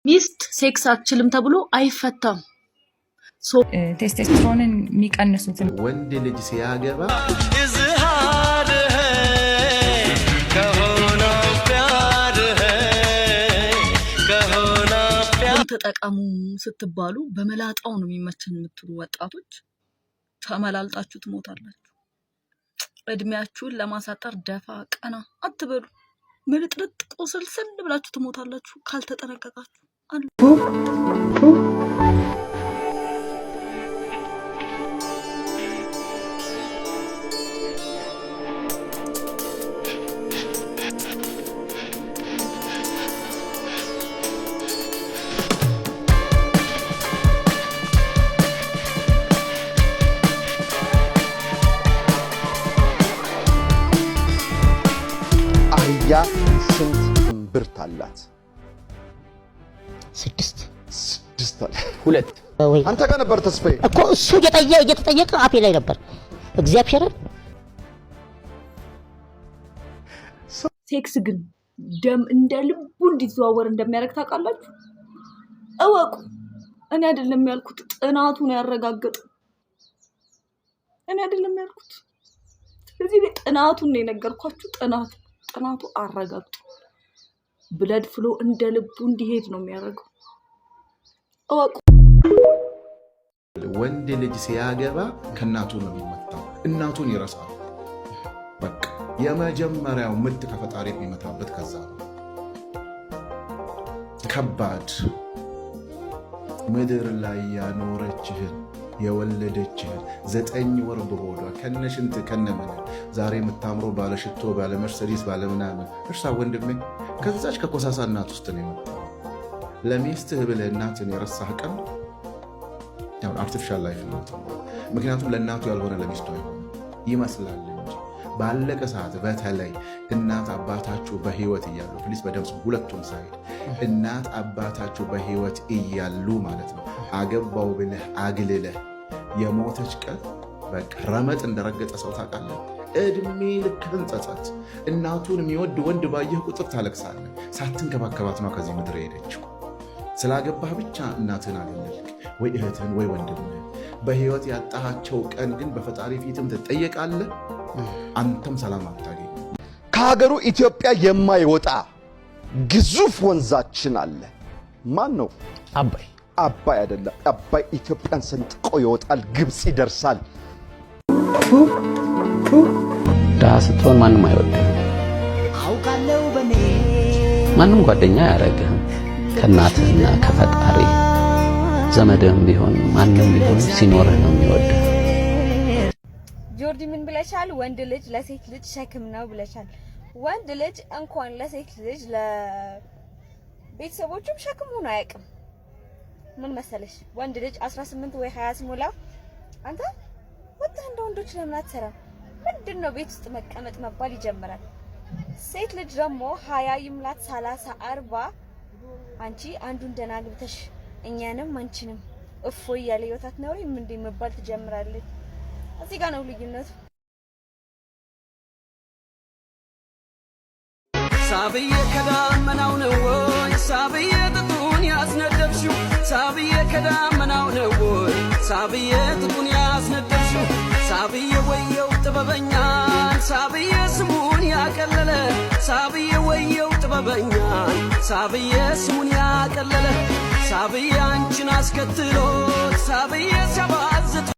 ሚስት ሴክስ አትችልም ተብሎ አይፈታም። ቴስቴስትሮንን የሚቀንሱትን ወንድ ልጅ ሲያገባ इजहार है, कहो ना प्यार है, कहो ना प्यार। ተጠቀሙ ስትባሉ በመላጣው ነው የሚመቸን የምትሉ ወጣቶች ተመላልጣችሁ ትሞታላችሁ። እድሜያችሁን ለማሳጠር ደፋ ቀና አትበሉ። ምልጥልጥ ቁስልስል ብላችሁ ትሞታላችሁ ካልተጠነቀቃችሁ። አሉ። አህያ ስንት እምብርት አላት? ስድስት። ስድስት አለ። ሁለት። ወይ አንተ ጋር ነበር ተስፋዬ። እኮ እሱ እየተጠየቀ አፌ ላይ ነበር። እግዚአብሔርን። ሴክስ ግን ደም እንደ ልቡ እንዲዘዋወር እንደሚያደርግ ታውቃላችሁ? እወቁ። እኔ አይደለም ያልኩት፣ ጥናቱን ያረጋገጠው። እኔ አይደለም ያልኩት። ስለዚህ እኔ ጥናቱን ነው የነገርኳችሁ። ጥናቱ አረጋግጡ። Blood flow እንደ ልቡ እንዲሄድ ነው የሚያደርገው። እወቁ። ወንድ ልጅ ሲያገባ ከእናቱ ነው የሚመታው። እናቱን ይረሳል። በቃ የመጀመሪያው ምት ከፈጣሪ የሚመታበት ከዛ ነው። ከባድ ምድር ላይ ያኖረችህን፣ የወለደችህን፣ 9 ወር በሆዷ ከነሽንት ከነምን፣ ዛሬ የምታምረው ባለሽቶ፣ ባለመርሰዲስ፣ ባለምናምን እርሳ ወንድሜ፣ ከዛች ከኮሳሳ እናት ውስጥ ነው የመጣው። ለሚስትህ ብለህ እናትን የረሳህ ቀን artificial life ነው። ምክንያቱም ለእናቱ ያልሆነ ለሚስቱ አይሆንም ይመስላል እንጂ ባለቀ ሰዓት በተለይ እናት አባታችሁ በህይወት እያሉ፣ please በደምብ ሁለቱም side፣ እናት አባታችሁ በህይወት እያሉ ማለት ነው፣ አገባው ብለህ አግልለህ የሞተች ቀን በቃ ረመጥ እንደረገጠ ሰው ታውቃለህ። እድሜ ልክህን ጸጸት። እናቱን የሚወድ ወንድ ባየህ ቁጥር ታለቅሳለህ። ሳትንከባከባት ነው ከዚህ ምድር የሄደችው። ስላገባህ ብቻ እናትህን አገለልክ ወይ እህትህን ወይ ወንድምህን። በህይወት ያጣሃቸው ቀን ግን በፈጣሪ ፊትም ትጠየቃለህ። አንተም ሰላም አታገኝ። ከሀገሩ ኢትዮጵያ የማይወጣ ግዙፍ ወንዛችን አለ። ማን ነው? አባይ። አባይ አይደለም። አባይ ኢትዮጵያን ሰንጥቆ ይወጣል፣ ግብፅ ይደርሳል። ድሃ ስትሆን ማንም አይወድህም። ማንም ጓደኛ አያረግህም። ከእናትህና ከፈጣሪ፣ ዘመድህም ቢሆን ማንም ቢሆን ሲኖርህ ነው የሚወድህ። ጆርዲ ምን ብለሻል? ወንድ ልጅ ለሴት ልጅ ሸክም ነው ብለሻል። ወንድ ልጅ እንኳን ለሴት ልጅ ለቤተሰቦቹም ሸክም ሆኖ አያውቅም። ምን መሰለሽ፣ ወንድ ልጅ 18 ወይ 20 ሲሞላ አንተ ወጥተህ እንደ ወንዶች ለምን አትሰራም? ምንድን ነው ቤት ውስጥ መቀመጥ መባል ይጀምራል። ሴት ልጅ ደግሞ 20 ይምላት 30፣ 40፣ አንቺ አንዱን ደህና አግብተሽ እኛንም አንቺንም እፎይ እያለ ህይወት አትኖሪም እንዴ መባል ትጀምራለች። እዚህ ጋር ነው ልዩነቱ። ሳብዬ ከዳመናው ነው ወይ ሳብዬ ጥጡን ያስነደፍሽው? ሳብዬ ከዳመናው ነው ወይ ሳብዬ ጥጡን ያስነደፍሽው? ሳብዬ ወየው ጥበበኛን፣ ሳብዬ ስሙን ያቀለለ፣ ሳብዬ ወየው ጥበበኛን፣ ሳብዬ ስሙን ያቀለለ፣ ሳብዬ አንቺን አስከትሎ ሳብዬ ሲያባዝት